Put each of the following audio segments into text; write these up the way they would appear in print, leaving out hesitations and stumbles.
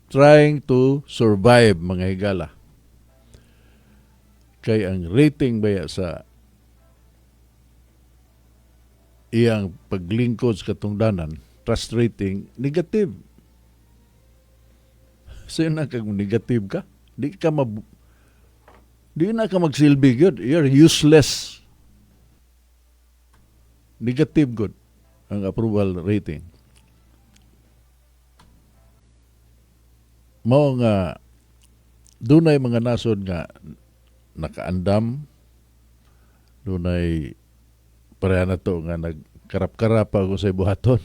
Trying to survive, mga higala. Kay ang rating baya sa iyang paglingkod sa katungdanan, trust rating, negative. So yun na kag negative ka, di na ka magsilbi gyud. You're useless. Negative gud ang approval rating. Mao nga dunay mga nasod nga nakaandam, dunay pareha na to nga nagkarap-karap pa kung sa buhaton.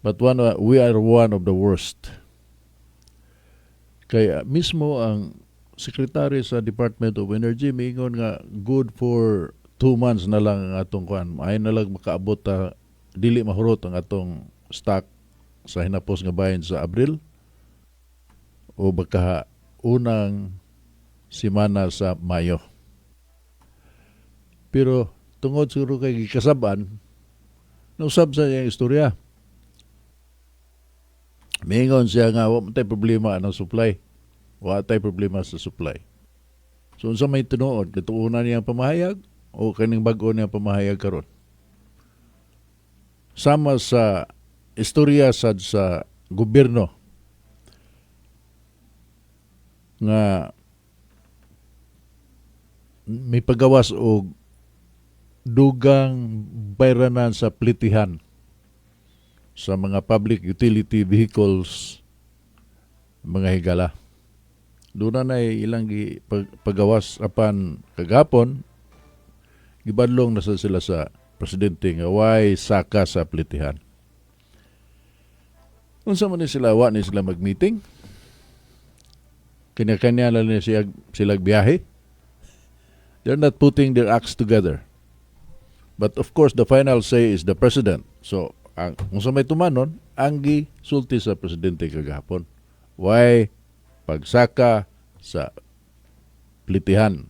But we are one of the worst. Kaya mismo ang secretary sa Department of Energy miingon nga good for 2 months na lang ang atong kuan. Ay na lang makaabot ta, dili mahurot ang atong stock sa hinapos nga bahin sa Abril o baka unang simana sa Mayo. Pero tungod siguro kay gikasaban, nausab sa iyang istorya. Mingon siya nga wa man tay problema ang supply. Wa tay problema sa supply. So unsa may tinuod, katuunan niyang pamahayag o kaning bag-o niyang pamahayag karon? Sama sa istorya sad sa gobyerno nga may pagawas og dugang bayranan sa plitihan sa mga public utility vehicles, mga higala. Doon na ilang pagawas apan kagahapon gibadlong na sa sila sa presidente nga way saka sa plitihan. Unsa man ni sila, wa ni sila mag-meeting? Kanya-kanya lang ni siya, sila biyahe. They're not putting their acts together. But of course, the final say is the president. So, ang kung sa may tumanon, ang gisulti sa presidente kagahapon. Way pagsaka sa plitihan?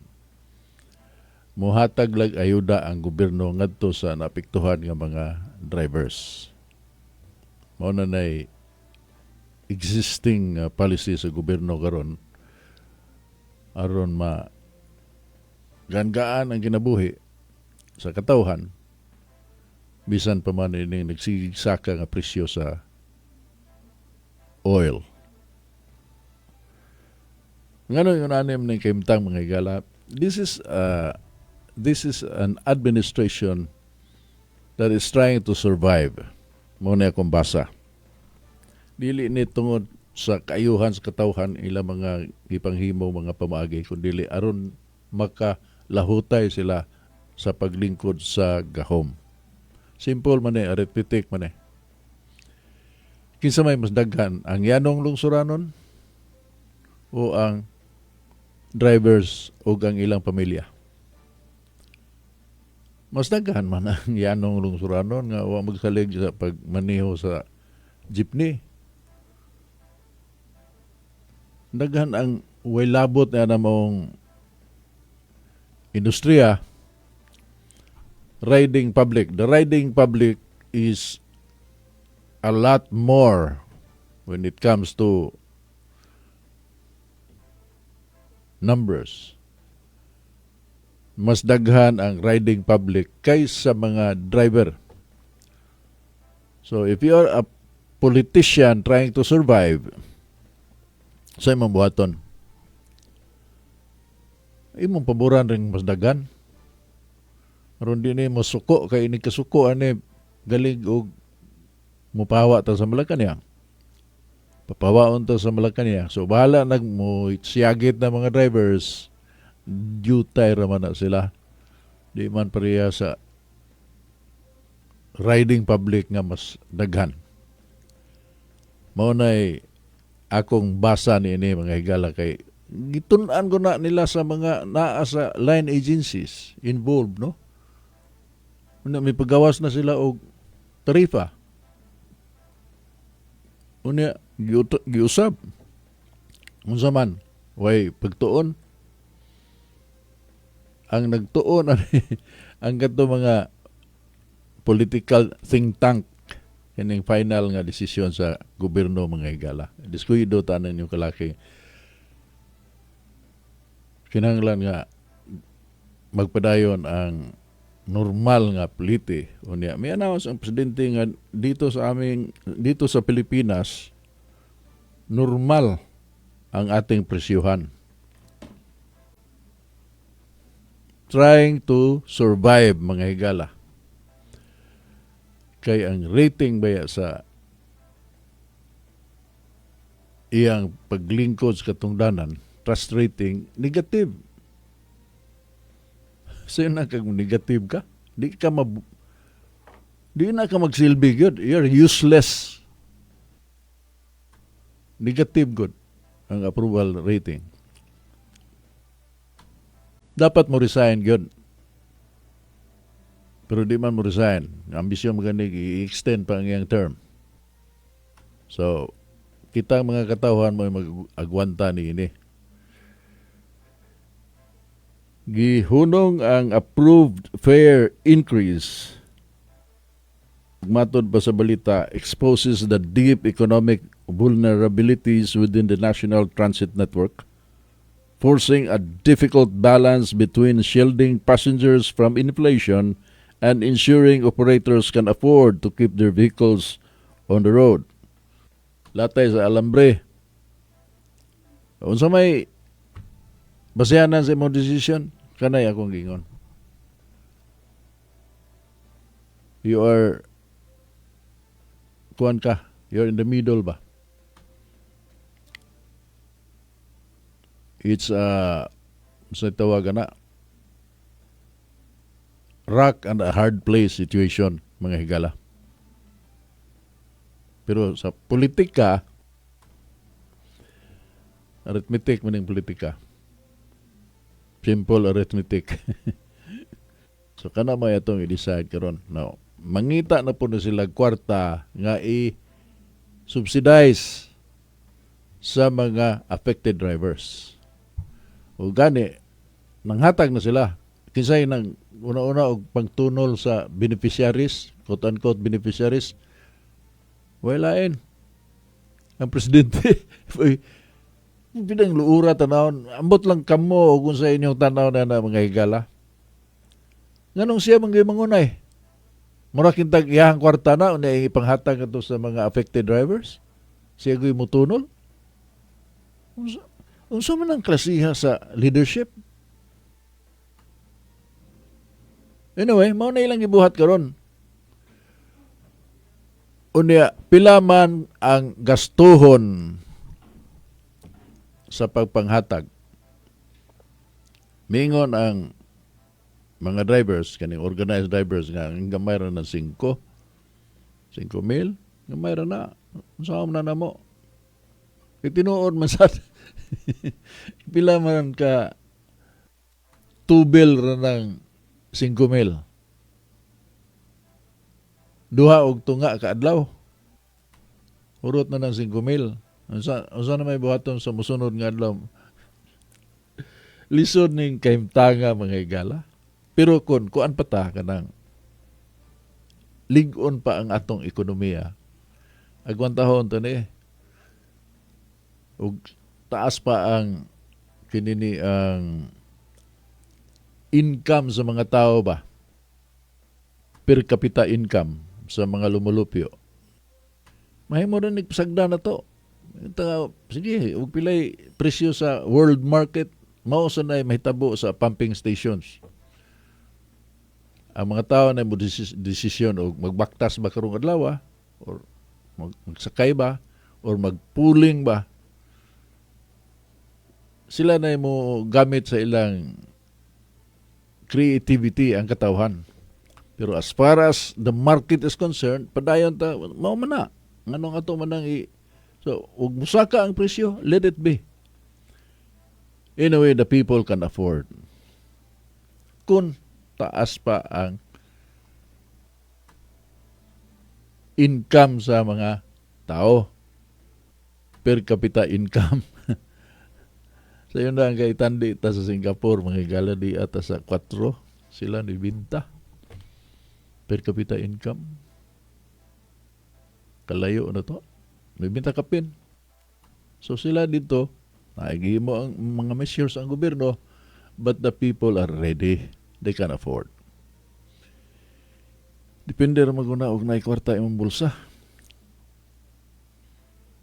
Muhatag lag ayuda ang gobyerno ngadto sa naapektuhan nga mga drivers. Mao na nay existing policy sa gobyerno karon aron ma gaan ang kinabuhi sa katawhan bisan pa man ining nagsigsaka nga presyo sa oil. Ngano yung anim ng kahimtang, mga higala, this is an administration that is trying to survive. Mao na akong basa. Dili ni tungod sa kaayuhan sa katawhan ilang mga gipanghimo mga pamaagi, kundi aron makalahutay sila sa paglingkod sa gahom. Simple man eh, arithmetic man eh. Kinsa may mas daghan, ang yanong lungsuranon o ang drivers o ang ilang pamilya? Mas daghan man ang yanong lungsuranon nga wa magsalig sa pagmaneho sa jeepney. Daghan ang way labot na namong industriya, riding public. The riding public is a lot more when it comes to numbers. Mas daghan ang riding public kaysa mga driver. So if you are a politician trying to survive, sa imong buhaton, imong paboran ring mas daghan. Aron di ni mo suko, kay ini kasuko ani galing og mupawa ta sa Malacanang. Papawaon ta sa Malacanang. So bahala nag mo siyagit na mga drivers, jutay ra man na sila. Di man pareha sa riding public nga mas daghan. Mao nay akong basa ni ini, mga higala, kay gitun-an ko na nila sa mga naa sa line agencies involved, no? Una, may pagawas na sila og tarifa. Unya giusab. Unsa man, way pagtuon. Ang nagtuon ani ang kadto mga political think tank. Kining final nga desisyon sa gobyerno, mga higala. Diskuido tanan yung kalaki. Kinahanglan nga magpadayon ang normal nga plite. Unya, may announce ang presidente nga dito sa Pilipinas normal ang ating presyuhan. Trying to survive, mga higala. Kay ang rating baya sa iyang paglingkod sa katungdanan, trust rating, negative. So yun na kag negative ka, di na ka magsilbi gyud. You're useless. Negative good ang approval rating. Dapat mo resign gyud. Pero di man mo resign. Ang ambisyon mo gani i-extend pa ang iyang term. So, kita mga katawhan mo mag-agwanta ni ini. Gihunong ang approved fare increase. Matod pa sa balita, exposes the deep economic vulnerabilities within the national transit network, forcing a difficult balance between shielding passengers from inflation and ensuring operators can afford to keep their vehicles on the road. Latay sa alambre. Unsa may basehanan sa imong decision? Kanay akong gingon. You are kuan ka, you're in the middle ba? It's a sa tawagan na rock and a hard place situation, mga higala. Pero sa politika, arithmetic man yung politika. Simple arithmetic. So kana may atong i-decide karon. Now, mangita na po na sila kwarta nga i-subsidize sa mga affected drivers. O gani, nanghatag na sila. Kinsay nang una-una og pangtunol sa beneficiaries, quote-unquote beneficiaries, wala. Ang presidente, pinang luura tanawon, ambot lang kamo kung sa inyong tanaw na mga higala. Nganong siya manggay mangunay? Mura kintag iyahang kwarta na, unya ipanghatag ato sa mga affected drivers? Siya go'y mutunol? Unsa man ang klasiha sa leadership? Anyway, mao na ilang gibuhat karon. Unya, pila man ang gastuhon sa pagpanghatag. Mingon ang mga drivers, kaning organized drivers nga, ang gamay ra na 5. 5 mil, gamay ra na. Unsa man na namo? Itinuod man sad. Pila man ka tubil ra ng 5 mil. Duha og tunga ka adlaw. Hurot na ng 5 mil. Unsa na may buhaton sa musunod nga adlaw? Lisod ning kahimtanga, mga higala. Pero kun kuan pa ta kanang lig-on pa ang atong ekonomiya. Agwantahon to ni. Ug taas pa ang kinini ang income sa mga tao ba? Per capita income sa mga lumulupyo. Mahimo rin nagpasagda na to. Ita, sige, ug pilay presyo sa world market, mao sa na mahitabo sa pumping stations. Ang mga tao na mo desisyon og magbaktas ba karong adlaw or magsakay ba or magpooling ba, sila na mo gamit sa ilang creativity ang katawhan. Pero as far as the market is concerned, padayon ta, mao man na. Nganong ato man ang so, ug musaka ang presyo, let it be. Anyway, the people can afford. Kung taas pa ang income sa mga tao, per capita income. So yun na ang kaitandi ta sa Singapore, mga gala di ata sa 4, sila ni binta per capita income. Kalayo na to. May kapin. So sila dito, naigimo ang mga measures ang gobyerno, but the people are ready. They can afford. Depende ra maguna og naay kwarta imong bulsa.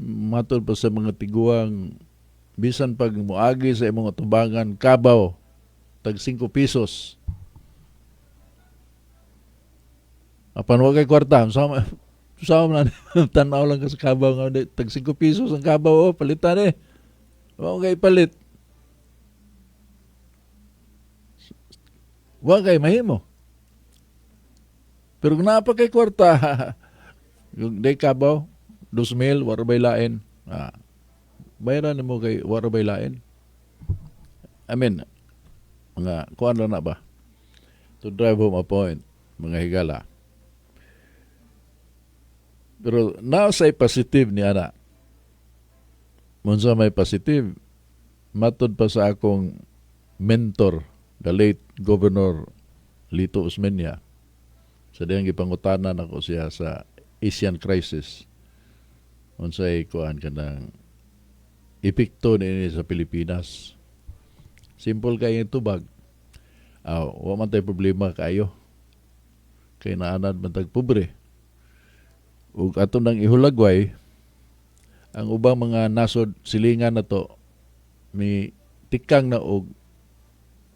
Matod pa sa mga tiguang, bisan pag moagi sa imong atubangan kabaw tag 5 pesos. Apan wa kay kwarta, sama sama na, tan-aw lang ka sa kabaw nga tag 5 pesos ang kabaw, oh, palitan eh. Wa kay palit. Wa kay mahimo. Pero kung naa pa kay kwarta, yung day kabaw, 2,000, wa ra lain. Bayaran nimo kay wa ra lain. I mean, mga kuan lang na ba? To drive home a point, mga higala. Pero naa say positive ni ana. Unsa may positive? Matod pa sa akong mentor, the late Governor Lito Osmeña. Sa diyang gipangutanan ako siya sa Asian crisis. Unsay kuan kanang epekto niini sa Pilipinas. Simple kay yung tubag. Wa man tay problema kaayo. Kay naanad man tag pobre. Ug ato nang ihulagway ang ubang mga nasod silingan na to, mi tikang na og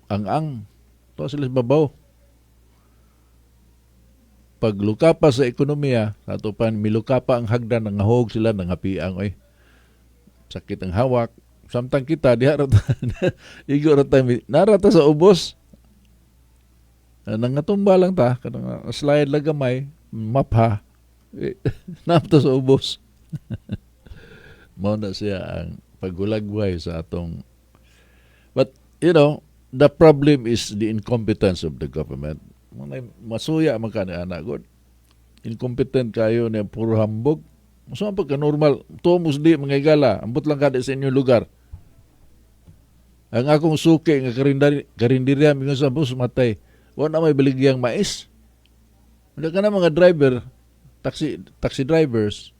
ang-ang to sila sa babaw. Pagluka pa sa ekonomiya, sa ato pa miluka pa ang hagdan, nangahog sila, nangapiang, oy. Sakit ang hawak. Samtang kita, diha ra ta, igo ra ta, nara ta sa ubos. Nangatumba lang ta, kanang slide lang gamay, mapha, naa ta sa ubos. Mao na siya ang paghulagway sa atong. But, the problem is the incompetence of the government. Masuya man ka ni anak god. Incompetent kayo niya, puro hambog. Masa man pagka normal, tuo di mga higala, ambot lang kada sa inyong lugar. Ang akong suki nga karinderya mingon sa bus matay. Wa na may baligyang mais. Wala ka na mga driver, taxi drivers.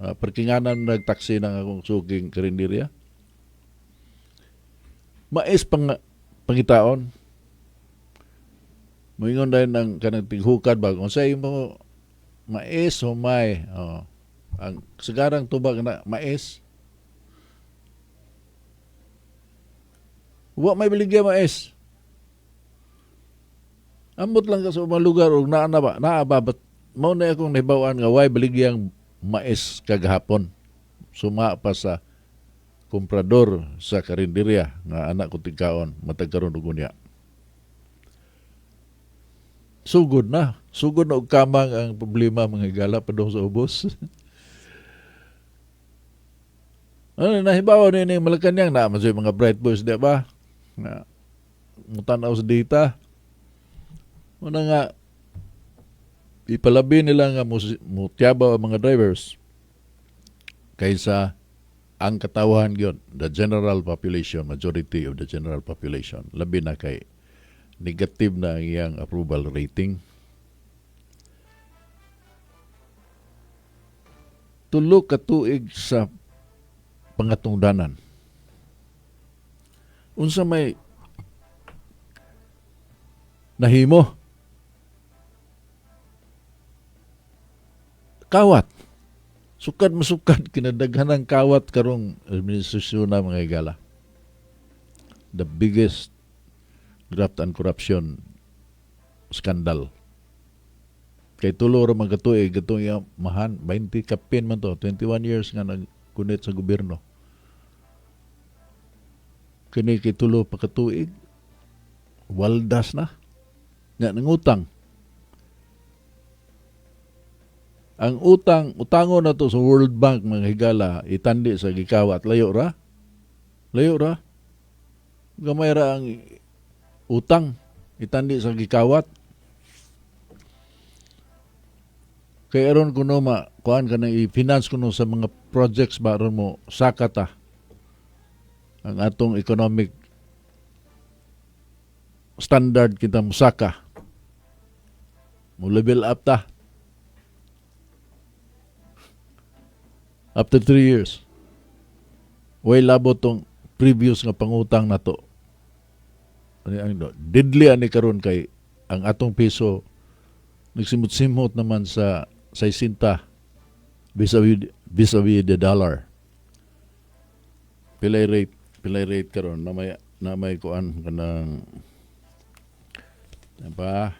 Parkinganan nagtaxi ng akong suking karinderya. Mais pangitaon. Moingon dahil ng kanang tighukad ba kung sa imo mais humay. Oh. Ang sigarang tubag na mais. Wa may baligya mais. Ambot lang ka sa ubang lugar og naa na ba, naa ba, but mao na akong nahibaw-an nga way baligyang mais kagahapon. Suma pa sa komprador sa karinderya nga anak ko tigkaon matag karon ug unya. Sugod na. Sugod na og kamang ang problema mga higala padung sa ubos. Ano, nahibaw ni ni Malacanang na man sa mga bright boys di ba? Nga mutan-aw sa data. Una nga ipalabi nila nga mutiyabaw ang mga drivers kaysa ang katawahan gyud, the general population, majority of the general population, labi na kay negative na ang iyang approval rating. Tulo ka tuig sa pangatungdanan. Unsa may nahimo? Kawat. Sukad masukad kinadaghan ang kawat karong administrasyon na mga higala. The biggest graft and corruption scandal. Kay tulo ra man katuig katong iyang mahan 20 kapin man to, 21 years nga nagkunit sa gobyerno. Kini kay tulo pa katuig waldas na. Nga nangutang. Ang utang, utango na to sa World Bank mga higala, itandi sa gikawat. Layo ra? Layo ra? Gamay ra ang utang, itandi sa gikawat. Kay aron kuno ma, kuan ka na i-finance kuno sa mga projects ba aron mo saka ta ang atong economic standard kita musaka. Mo level up ta. After 3 years. Way labot tong previous nga pangutang nato. Ano ang deadly ani karon kay ang atong piso nagsimot-simot naman sa 60 vis-a-vis the dollar. Pilay rate karon na may kuan kanang ba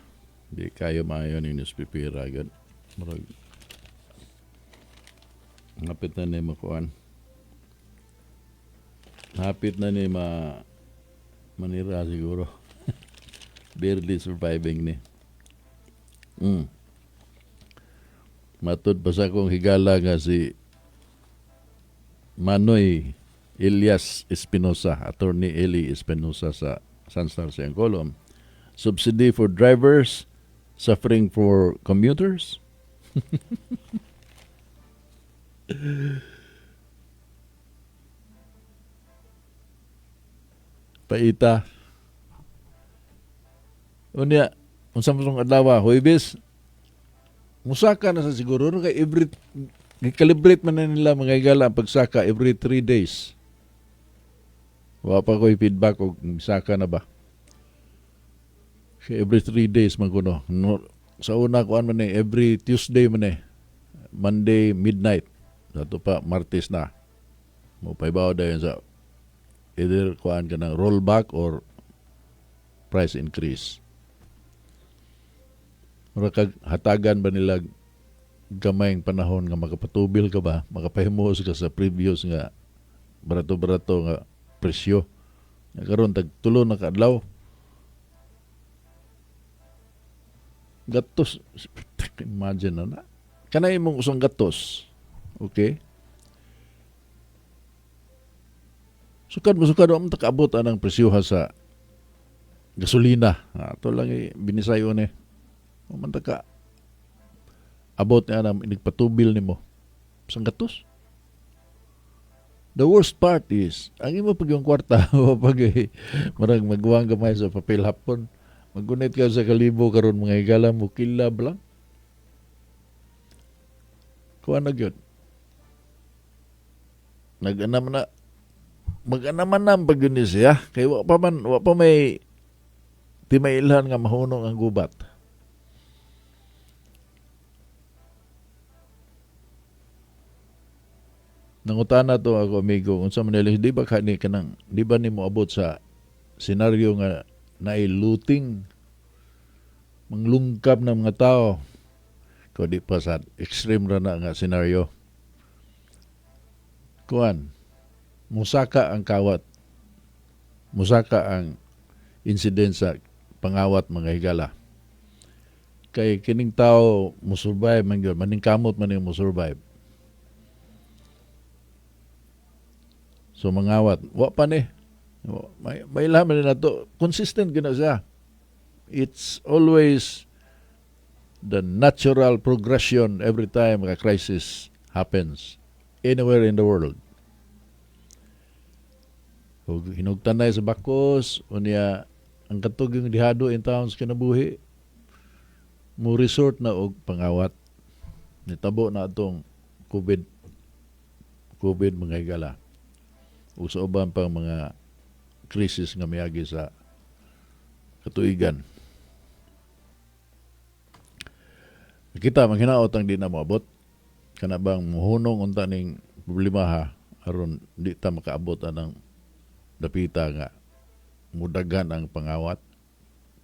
di kayo maayo ni newspaper agad. Murag hapit na ni makuan. Hapit na ni ma manira siguro. Barely surviving ni. Matud pa sa akong higala nga si Manoy Elias Espinosa, Attorney Eli Espinosa sa Sunstar sa iyang column. Subsidy for drivers, suffering for commuters. Paita. Unya, unsa man tong adlaw, Huwebes, musaka na sa siguro no kay every gi-calibrate man na nila, mga higala, ang pagsaka every 3 days. Wa pa ko'y feedback og saka na ba. Kay every 3 days man kuno. No, sa una kuan man eh, every Tuesday man eh. Monday midnight. Ato pa Martes na. Mo paibaw dayon sa either kuan ka ng rollback or price increase. Mura kag hatagan ba nila gamayng panahon nga makapatubil ka ba, makapahimuos ka sa previous nga barato-barato nga presyo. Nga karon tag 3 na kaadlaw. Gatos, imagine na na. Kanay imong usang gatos. Okay? Sukad mo sukad mo kaabot anang presyoha sa gasolina. Ah, ato lang binisayo ni. Man ta ka abot niya na inigpatubil nimo. Usang gatos. The worst part is, ang imo pag yung kwarta, pag marag magwang gamay sa papel hapon, magunit ka sa kalibo karon, mga higala, mo kilab lang. Kuha na gyud. Nag-anam na mag-anaman na pag yun ni siya kay wa pa may timailhan nga mahunong ang gubat. Nangutana to ako amigo unsa man nila, di ba kani kanang di ba nimo abot sa senaryo nga naay looting, manglungkap ng mga tao ko? Di pa sa extreme ra na nga senaryo. Kuan, musaka ang kawat, musaka ang incident sa pangawat, mga higala, kay kining tao musurvive man gyud, maningkamot man yung musurvive. So mangawat, wa pa ni. May man na to. Consistent gyud na siya. It's always the natural progression every time a crisis happens anywhere in the world. Ug hinugtanay sa bakos, unya ang katog yung dihado in towns kinabuhi mo resort na og pangawat. Nitabo na atong COVID, mga higala, ug sa uban pang mga krisis nga miagi sa katuigan. Kita manghinaot ang di na moabot kana bang muhunong unta ning problema ha aron di ta makaabot anang dapita nga mudagan ang pangawat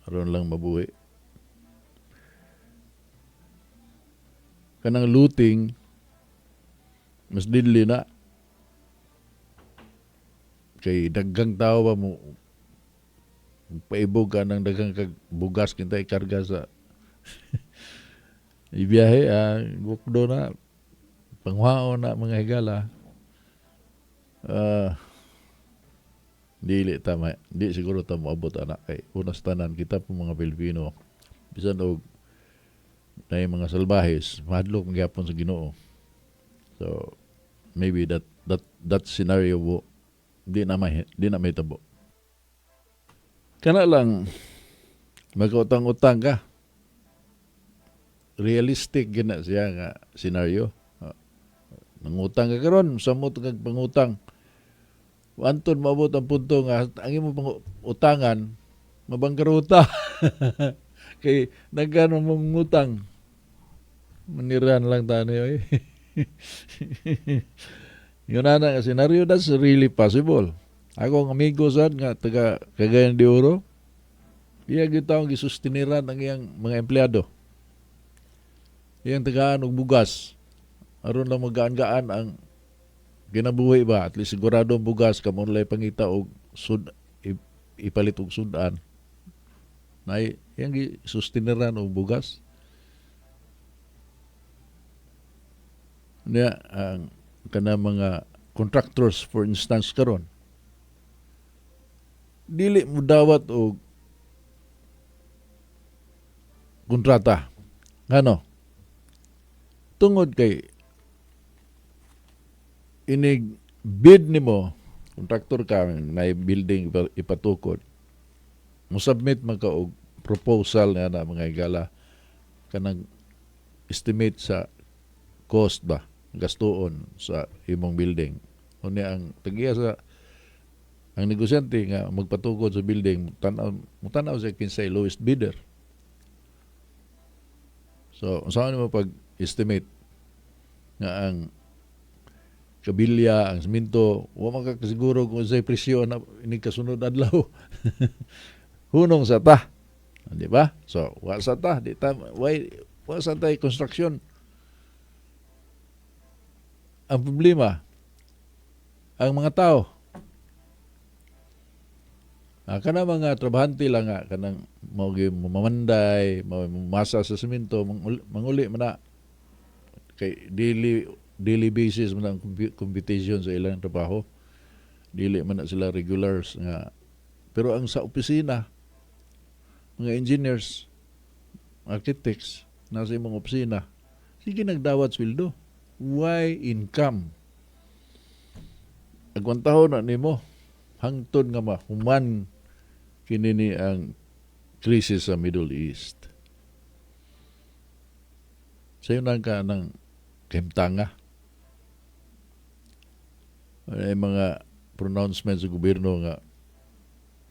aron lang mabuhi. Kanang looting mas deadly na kay daghang tao ba mo paibog ka ng daghang kag bugas kinta ikarga sa ibiyahe, ah, bukdo na panghuaon na, mga higala. Ah, dili ta di siguro ta moabot ana kay unas tanan kita po mga Pilipino, bisan og na mga salbahes, mahadlok man gyapon sa Ginoo. So maybe that scenario wo di na mahitabo. Kana lang magkautang-utang ka, realistic gina siya nga scenario. Nangutang ka karon, samot kag pangutang. Anton maabot ang punto nga ang imong utangan mabangkaruta. Kay nagano mong ngutang. Maniran lang tani oy. Yun na nga scenario, that's really possible. Ako ang amigo sad nga taga Cagayan de Oro, iya gyud taong gisustiniran ang iyang mga empleyado. Iyang tagaan og bugas aron lang magaan-gaan ang kinabuhi ba, at least sigurado ang bugas, kamo lay pangita og sud ipalit og sudan. Nay iyang gisustiniran og bugas. Niya ang kana mga contractors, for instance, karon dili mo dawat og kontrata, ngano? Tungod kay inig bid nimo, kontraktor ka na building ipatukod, mo submit man ka og proposal nga na, mga higala, kanang estimate sa cost ba, gastuon sa imong building. Unya ang tagiya sa ang negosyante nga magpatukod sa building, tan-aw, mutan-aw sa kinsay lowest bidder. So unsa mo pag estimate nga ang kabilya, ang semento, wa man ka kasiguro kung unsay presyo na ini kasunod adlaw. Hunong sa ta. Di ba? So, wa sa ta, di ta why wa sa ta construction. Ang problema, ang mga tao, kana mga trabahante lang nga kanang mao gyud mamanday, mao masa sa semento, manguli man na kay daily daily basis man ang computation sa ilang trabaho. Dili man na sila regulars nga, pero ang sa opisina, mga engineers, architects, nasa imong opisina, sige nagdawat sweldo. Why income? Agwantahon na nimo hangtod nga mahuman kini ni ang krisis sa Middle East. Sayo nang ka ng kahimtanga. Ay mga pronouncement sa gobyerno nga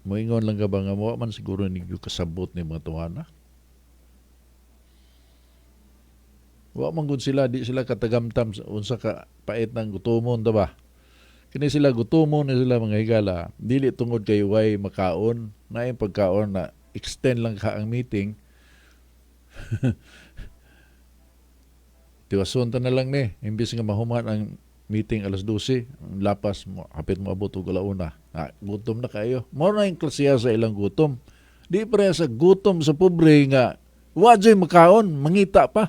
moingon lang ka ba nga wa man siguro ninyo kasabot ni mga tuwana. Wa man gud sila, di sila katagamtam sa unsa ka pait ng gutomon ta ba. Kini sila gutomon ni sila, mga higala, dili tungod kay way makaon, naay pagkaon na extend lang ka ang meeting. Tiwason ta na lang ni, imbis nga mahuman ang meeting alas 12, ang lapas mo, hapit mo abot og alauna. Ah, gutom na kayo. Mao na yung klasiya sa ilang gutom. Di pareha sa gutom sa pobre nga wa jud makaon, mangita pa.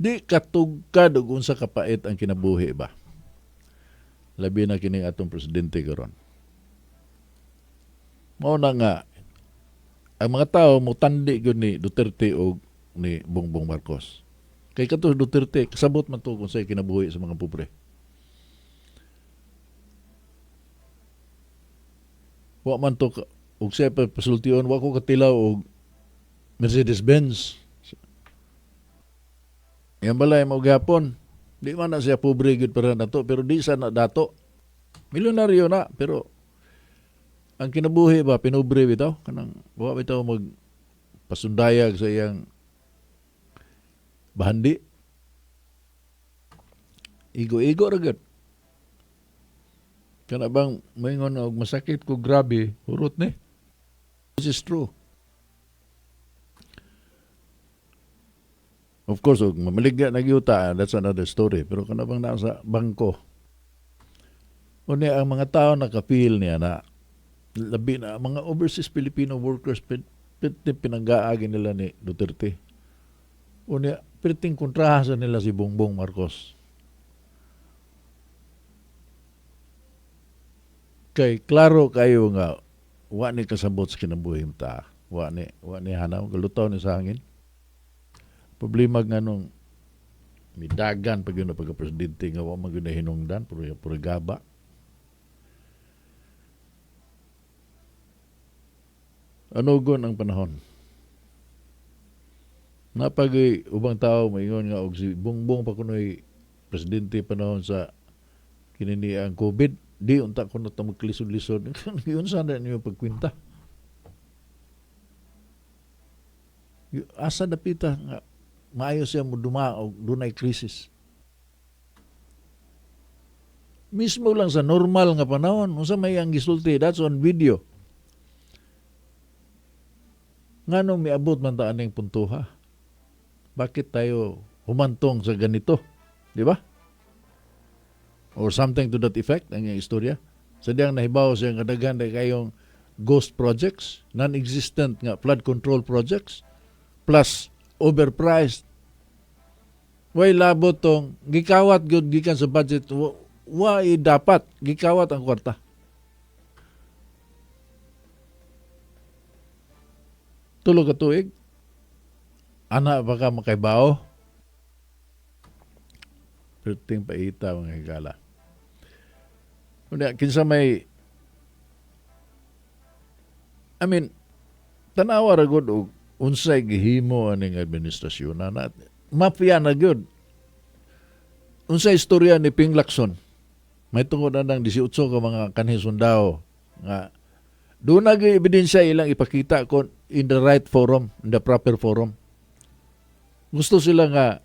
Di katugkad og unsa kapait ang kinabuhi ba. Labi na kining atong presidente karon. Mao na nga ang mga tao mutandi gyud ni Duterte og ni Bongbong Marcos. Kay kato Duterte kasabot man to kung say kinabuhi sa mga pobre. Wa man to og siya pa pasultion, wa ko katilaw og Mercedes-Benz. Yang balay mo gihapon, di man na siya pobre gyud para nato, pero di sa na dato. Milyonaryo na, pero ang kinabuhi ba, pinubre bitaw, kanang wa bitaw mag pasundayag sa iyang bahandi. Igo-igo ra gyud. Kana bang moingon og masakit ko grabe, hurot ni. This is true. Of course, og mamaligya na gyuta, that's another story. Pero kana bang nasa bangko, unya ang mga tao naka-feel niya na labi na ang mga overseas Filipino workers pinanggaagi nila ni Duterte. Unya perting kontraha sa nila si Bongbong Marcos. Kay klaro kayo nga wa ni kasabot sa kinabuhi ta. Wa ni hanaw, galutaw ni sa hangin. Problema nga nung midagan pag yun na pagka-presidente nga wa man gyud na hinungdan, puro gaba. Anugon ang panahon. Napagay ubang tao maingon nga og si Bongbong pa kuno'y presidente panahon sa kini ang COVID, di unta kuno ta magkalisod-lisod. Unsa na ninyo pagkwenta? Asa dapita nga maayo siya mo duma og dunay krisis? Mismo lang sa normal nga panahon, unsa may ang gisulti, that's on video. Nganong miabot man ta aning puntoha? Bakit tayo humantong sa ganito? Di ba? Or something to that effect, ang iyang istorya. Sa diyang nahibaw siya nga daghan na kayong ghost projects, non-existent nga flood control projects, plus overpriced. Way labot tong gikawat gyud gikan sa budget, wa dapat gikawat ang kwarta. 3 ka tuig ana ba ka makaibaw? Perting paita, mga higala. Unya, kinsa may, I mean, tanawa ra gud og unsay gihimo aning administrasyon na mafia na gyud. Unsay istorya ni Ping Lacson? May tungod na ng 18 ka mga kanhi sundao nga doon na gyud ebidensya ilang ipakita kon in the right forum, in the proper forum. Gusto sila nga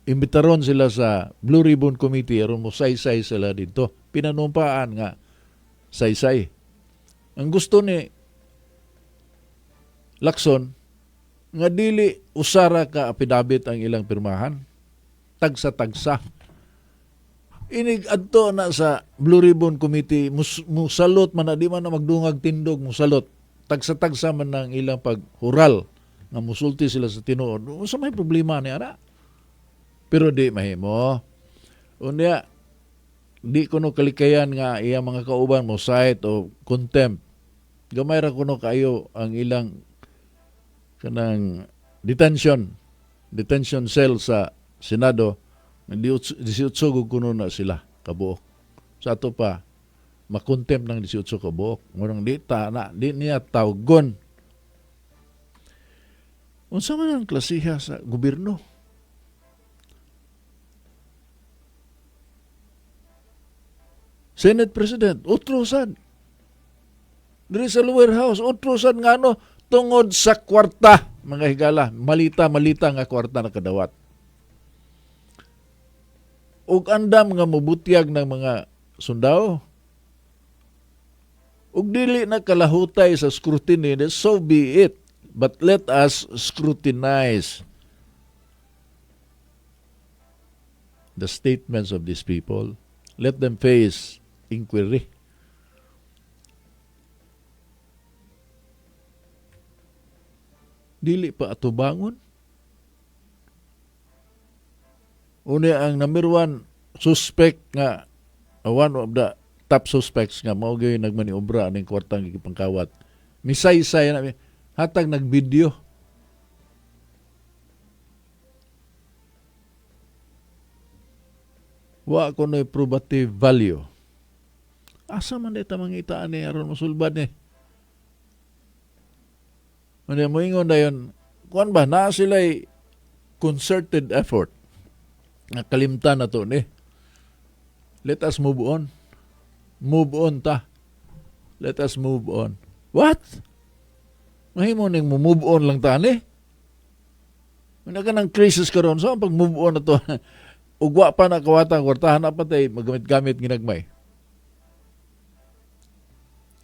imbitaron sila sa Blue Ribbon Committee aron mo saysay sila dito. Pinanumpaan nga saysay. Ang gusto ni Lacson nga dili usara ka apidabit ang ilang pirmahan. Tagsa-tagsa. Inig adto na sa Blue Ribbon Committee, musalot man na, di man na magdungag tindog, musalot. Tagsa-tagsa man ang ilang paghural nga musulti sila sa tinuod. Unsa may problema ni ana? Pero di mahimo. Unya, di kuno kalikayan nga iyang mga kauban mo cite o contempt. Gamay ra kuno kayo ang ilang kanang detention cell sa Senado. 18 gud kuno na sila kabuok. Sa ato pa makontempt ng 18 kabuok. Ngunang di ta na, di niya tawgon. Unsa man ang klasiha sa gobyerno? Senate President, otro sad. Diri sa lower house, otro sad ngano tungod sa kwarta, mga higala, malita-malita nga kwarta na kadawat. Ug andam nga mobutyag ng mga sundao. Ug dili na kalahutay sa scrutiny, so be it. But let us scrutinize the statements of these people. Let them face inquiry. Dili pa atubangon. Unya ang number one suspect nga, one of the top suspects nga mao gyud nagmaniobra aning kwartang gipangkawat. Misaysay na hatag nagvideo. Wa kuno'y probative value. Asa man dita mangita ani aron mosulbad ni? Unya moingon dayon, kuan ba naa sila'y concerted effort nga kalimtan na to ni. Let us move on. Move on ta. Let us move on. What? Mahimo ning mo move on lang ta ni. Wala ka ng crisis karon, so pag move on na to, ugwa pa na kawatan, kwartahan na pa tay, magamit-gamit ginagmay.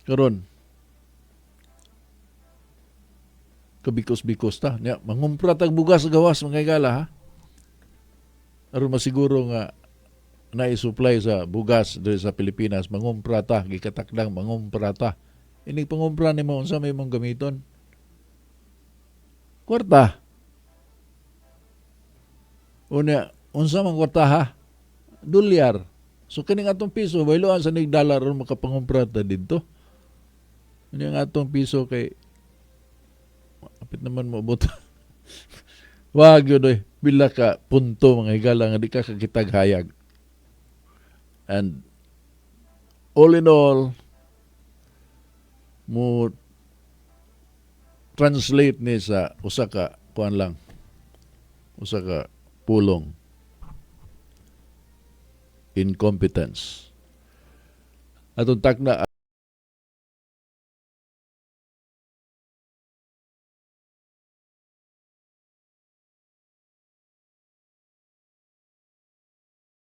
Karon, kabikos-bikos ta. Nya, mangumpra tag bugas sa gawas, mga higala, ha? Aron masiguro nga na-supply sa bugas diri sa Pilipinas, mangumpra ta, gikatakdang mangumpra ta. Inig pangumpra nimo, unsa may mong gamiton? Kwarta. Unya, unsa man kwarta ha? Dolyar. So kining atong piso, bayloan sa nig dollar aron makapangumpra ta didto. Unya ang atong piso kay apit naman moabot. Wag yun oy, pila ka punto mga higala nga di ka kakitag hayag. And all in all, mo translate ni sa usa ka kuan lang. Usa ka pulong, incompetence. Atong takna.